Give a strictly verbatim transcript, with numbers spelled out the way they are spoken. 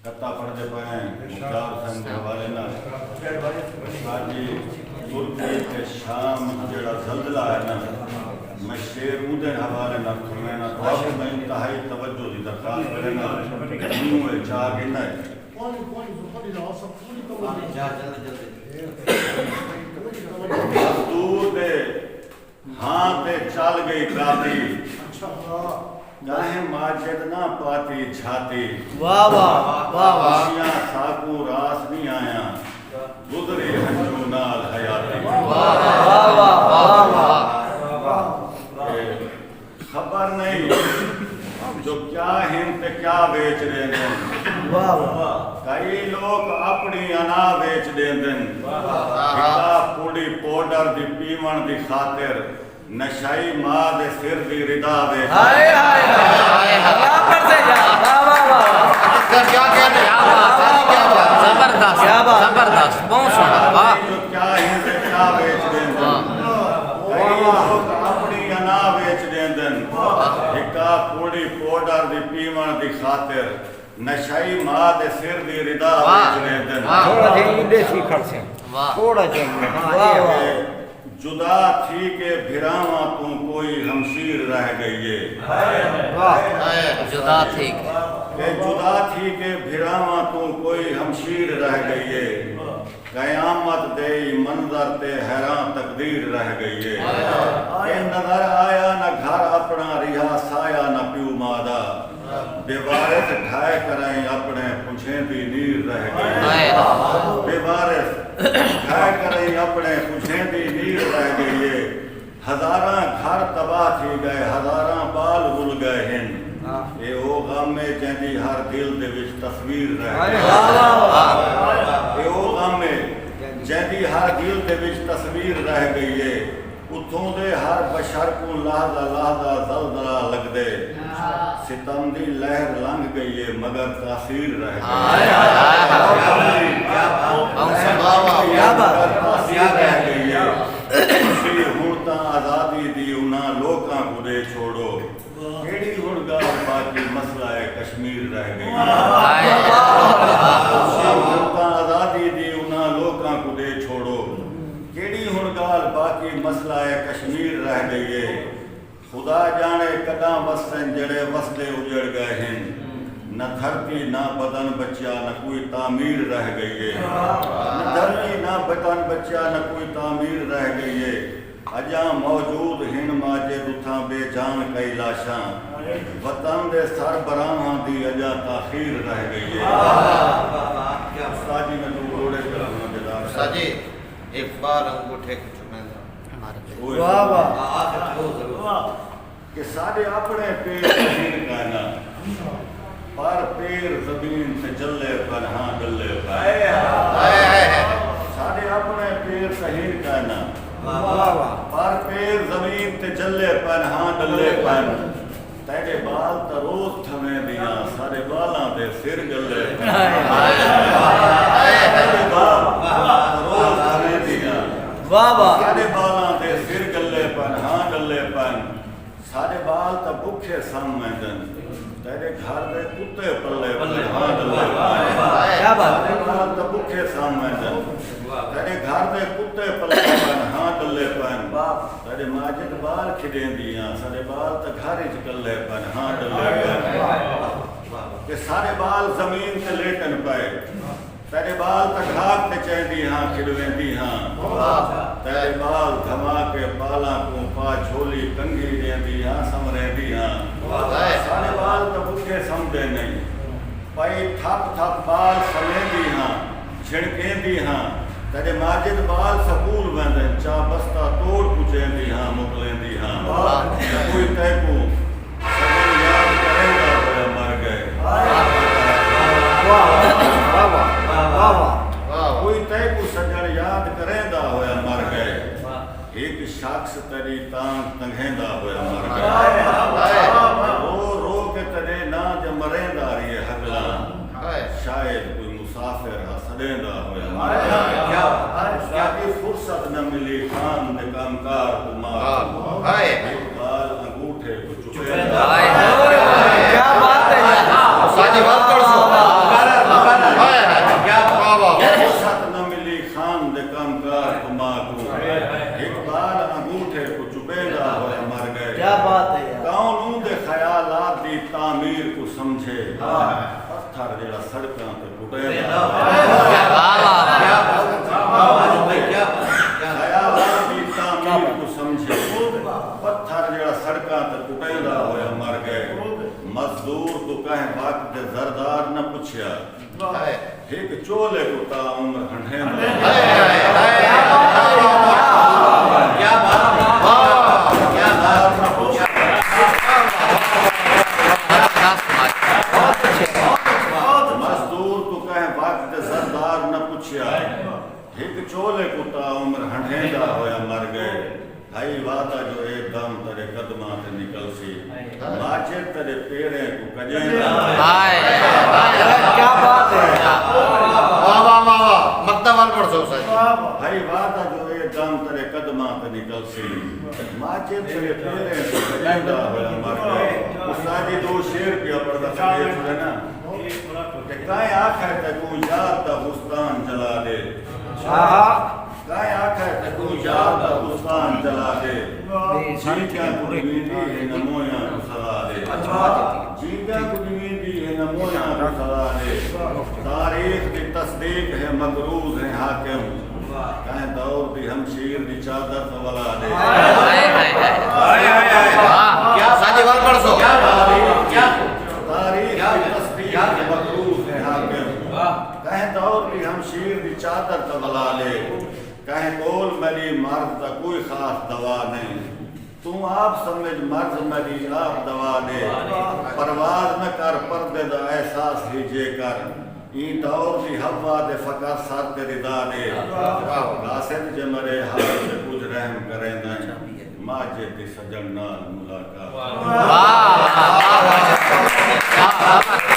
کتا پڑھدے پئے ہیں مختار حسین دے حوالے نال۔ ساݙی ترکی تے شام جیڑھا زلزلہ ہے نا، میں شعر اوندے حوالے نال سݨوینا، تہاکوں میں انتہائی توجہ دی درخواست کرینا، اونوں اے چا گھندا ہے۔ دستور دے ہاں تے چل ڳئی کاتی، کہیں ماجد نہ پاتی جھاتی۔ واہ واہ، واہ واہ۔ خوشیاں ساکوں راس نی آیاں، گزری ہنجوں نال حیاتی۔ واہ واہ، واہ واہ۔ تے خبر نئیں جو کیا ہن تے کیا ویچ ݙیندن۔ واہ واہ۔ کئی لوک اپݨی انا ویچ ݙیندن۔ ہکا پوڑی پوڈر دی پیوݨ دی خاطر نشئی ماء دے سر دی ردا ویچ ہائے ہائے ہائے ہائے، برابر سے یار، واہ واہ واہ۔ کیا کیا کیا بات، کیا بات، زبردست، کیا بات۔ زبردست، بہت سوہݨا، واہ۔ جو کیا ہن تے کیا ویچ ݙیندن۔ واہ۔ کئی لوک اپݨی انا ویچ ݙیندن۔ ہکا پوڑی پوڈر دی پیوݨ دی خاطر نشئی ماء دے سر دی ردا واہ۔ ویچ ݙیندن۔ واہ۔ تھوڑا جیہا ایندے سی کھڑسیں۔ واہ۔ تھوڑا جیہا ایندے۔ ہاں، واہ، اے واہ۔ تے جدا تھی کے بھراواں توں کوئی ہمشیر رہ ڳئی اے۔ واہ۔ اے جدا تھی کے۔ اے جدا تھی کے بھراواں توں کوئی ہمشیر رہ ڳئی اے۔ قیامت دے ای منظر تے حیران تقدیر رہ ڳئی اے۔ اے نظر آیا نہ گھر اپݨا، ریہا سایہ نہ پیو ماء دا۔ بے وارث ڈھائے کرائیں اپݨے پچھیں دی نیر رہ ڳئی اے۔ بے وارث ڈھائے کرائیں اپݨے پچھیں دی نیر رہ ڳئی اے۔ ہزاراں گھر تباہ تھی ڳئے، ہزاراں ٻال رل ڳئے ہن۔ اے او غم اے جیندی ہر دل دے وچ تصویر رہ ڳئی۔ اے او غم اے جیندی ہر دل دے وچ تصویر رہ ڳئی اے۔ اتھوں دے ہر بشر کوں لحظہ لحظہ زلزلہ لڳدے۔ ستم دی لہر لنگھ ڳئی اے مگر تاثیر رہ ڳئی اے۔ ستم دی لہر لنگھ ڳئی اے مگر تاثیر رہ ڳئی اے۔ خوشی ہݨ تاں آزادی دی انہاں لوکاں کوں ݙے چھوڑو۔ کیڑھی ہݨ ڳالھ باقی مسئلہ اے کشمیر رہ ڳئی اے۔ خوشی ہݨ تاں آزادی دی انہاں لوکاں کوں ݙے چھوڑو۔ کیڑھی ہݨ ڳالھ باقی مسئلہ اے کشمیر رہ ڳئی اے۔ خدا ڄاݨے کݙاں وسسن جیڑھے وسدے اڄڑ ڳئے ہن۔ نہ دھرتی نہ بدن بچیا نہ کوئی تعمیر رہ ڳئی اے۔ نہ دھرتی نہ بدن بچیا نہ کوئی تعمیر رہ ڳئی اے۔ اڄاں موجود ہن ماجد اتھاں بے جان کئی لاشاں۔ وطن دے سربراہاں دی اڄاں تاخیر رہ ڳئی اے۔ استاد جی میں توں روڑے تے رہݨا بیدار کر۔ استاد جی، اقبال انگوٹھے کوں چمیندا۔ واہ واہ۔ آ، آ کے چمو ضرور۔ کہ ساݙے اپݨے پیر تاں ہن کائنا، پر پیر زمین تے جلے پن، ہاں ڈلے پن۔ ہائے ہائے۔ ساݙے اپݨے پیر تاں ہن کائنا، واہ واہ۔ پر پیر زمین تے جلے پن، ہاں ڈلے پن۔ تیݙے ٻال تاں روز تھویندیاں، ساݙے ٻالاں دے سر ڳلے پن۔ ہائے ہائے۔ تیݙے ٻال تاں روز تھویندیاں، واہ واہ۔ ساݙے ٻالاں دے سر ڳلے پن، ہاں ڳلے پن۔ ساݙے ٻال تاں بکھے سم ویندن، تیݙے گھر دے کتے پلے پن، ہاں ڈلے پن۔ کیا بات۔ ساݙے ٻال تاں بکھے سم ویندن، تیݙے گھر دے کتے پلے پن، ہاں ڈلے پن۔ تیݙے ماجد ٻال کھݙیندیاں، ساݙے ٻال تاں گھر اچ کلے پن، ہاں ڈلے پن۔ کہ ساݙے ٻال زمین تے لیٹن پئے، تیݙے ٻال تاں گھاٹ تے چیندی ہاں، کھݙویندی ہاں۔ تیݙے ٻال دھماکے ٻالاں کوں پا جھولی کنگھی ݙیندی ہاں، سمریندی ہاں۔ ساݙے ٻال تاں بکھے سمدے نئیں، پئی تھپ تھپ ٻال سمیندی ہاں، جھنکیندی ہاں۔ تیݙے ماجد ٻال سکول ویندن، چا بستہ توڑ پچیندی ہاں، مکلیندی ہاں۔ کوئی تیکوں سڄݨ یاد کریندا ہویا مر ڳئے۔ واہ، واہ، واہ، واہ۔ کوئی تیکوں سڄݨ یاد کریندا ہویا مر ڳئے۔ ہک شخص تیݙی تانگھ تنگھیندا ہویا مر ڳئے۔ رو رو کے تیݙے ناں دے مریندا ریہے ہکلاں۔ شاید کوئی مسافر ہا سݙیندا ہویا مر ڳئے۔ ساݙی فرصت نہ ملی خان دے کم کار کوں مار۔ ہک ڳالھ انگوٹھے کوں چکیندا۔ کیا بات ہے یار۔ ساݙی وت پڑھسو۔ پتھر جیڑھا سڑکاں تے پٹیندا ہوا۔ واہ، واہ، واہ۔ خیالات دی تعمیر کوں سمجھے، پتھر جیڑھا سڑکاں تے پٹیندا ہویا مر ڳئے۔ مزدور کوں کہیں وقت دے زردار نہ پچھیا۔ ہک چولہے کوں تا عمر ہنڈھیندا۔ مزدور کوں کہیں وقت دے زردار نہ پچھیا۔ ہک چولہے کوں تا عمر ہنڈھیندا ہویا مر ڳئے۔ ہئی وعدہ جو اے دم تیݙے قدماں تے نکلسی، ماجد تیݙے پیریں کوں کڄیندا۔ ہائے۔ کیا بات ہے۔ واہ، واہ، واہ، واہ۔ مکتب وال پڑھسو سائیں۔ ہئی وعدہ جو اے دم تیݙے قدماں تے نکلسی، ماجد تیݙے پیریں کوں کڄیندا ہویا مر ڳئے۔ استاد جی ݙو شعر پیا پڑھدا سنگے چھوڑے نا۔ کہ کائیں آکھے تیکوں یار دا بستان جلا ݙے۔ آہا۔ کائیں آکھے تیکوں یار دا بستان جلا ݙے۔ جیندیاں کوں ݙیویندی ہے نہ موئیاں کوں سزا ݙے۔ جیندیاں کوں ݙیویندی ہے نہ موئیاں کوں سزا ݙے۔ تاریخ دی تصدیق ہے مقروض ہیں حاکم۔ کہیں دور دی ہمشیر دی چادر تاں ولا ݙے۔ ہائے، ہائے، ہائے۔ واہ۔ ساجی وال پڑھسو۔ تاریخ دی تصدیق ہے مقروض ہیں حاکم۔ کہیں دور دی ہمشیر دی چادر تاں ولا ݙے۔ کہیں کول میݙی مرض دا کوئی خاص دوا نہیں۔ توں آپ سمجھ مرض میݙی آپ دوا ݙے۔ پرواز نہ کر پردے دا احساس ہی جے کر۔ ایں دور دی حوا دے فقط سر تے ردا ݙے۔ قاصد جے میݙے حال تے کجھ رحم کریندیں۔ ماجد دی سڄݨ نال ملاقات۔ واہ، واہ، واہ، واہ۔